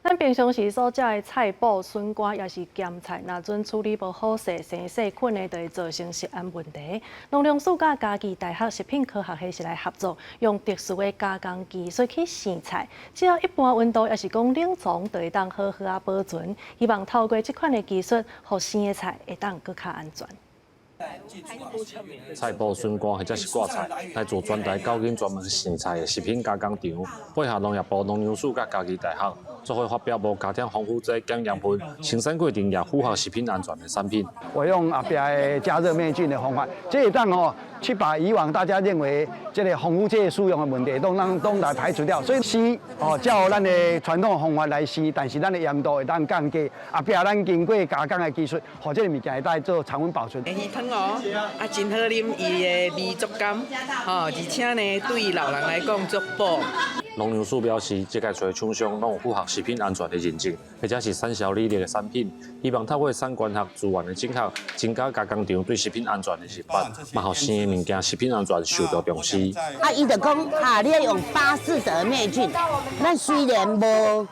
咱平常時所食的菜脯、筍乾抑是鹹菜，若準處理無好勢，生細菌呢，就會造成食安問題。農糧署佮嘉義大學食品科學系是來合作，用特殊的加工技術去生菜，只要一般溫度抑是講冷藏，就會當好好仔保存。希望透過這款的技術，予生的菜會當閣較安全。菜脯、筍乾或者是掛菜，來自全台九間專門生菜的食品加工廠，配合農業部農糧署佮嘉義大學，做伙發表無加添防腐劑、減鹽分、生產過程也符合食品安全的產品。我用後壁的加熱滅菌的方法，這會當吼去把以往大家認為這个防腐劑使用的問題，攏來排除掉。所以生哦，照咱的傳統方法來生，但是咱的鹽度會當降低。後壁咱經過加工的技術，予這个物件會當做常溫保存。魚湯哦，啊真好啉，伊的味足甘，吼，而且呢對老人來講足補。農糧署表示，這屆揣廠商攏有符合食品安全的認證，或者是產銷履歷的產品，希望透過產官學資源的整合，增加加工廠對食品安全的認識，嘛予生的物件食品安全受到重視。啊，伊就講，哈，你愛用巴斯德滅菌，咱雖然無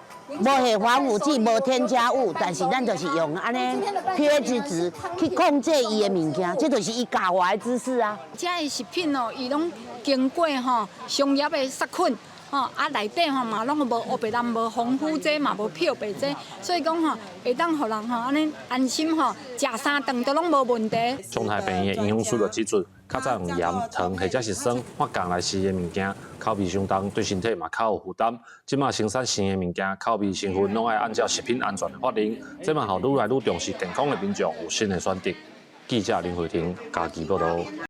下防腐劑，無添加物，但是咱就是用按呢 pH 值去控制伊的物件，這就是伊教我的知識啊。這个食品哦，伊攏經過吼商業的殺菌。吼啊，內底吼嘛攏無烏白藍，無防腐劑，嘛無漂白劑，所以講吼會當予人吼按呢安心吼，食三頓都攏無問題。中台病院的營養師就指出，較早用鹽、糖或者是酸發工來燴的物件，口味傷重，對身體嘛較有負擔。這馬生產生的物件，口味成分攏愛按照食品安全的法令，這嘛予愈來愈重視健康的民眾有新的選擇。記者林慧婷嘉義報道。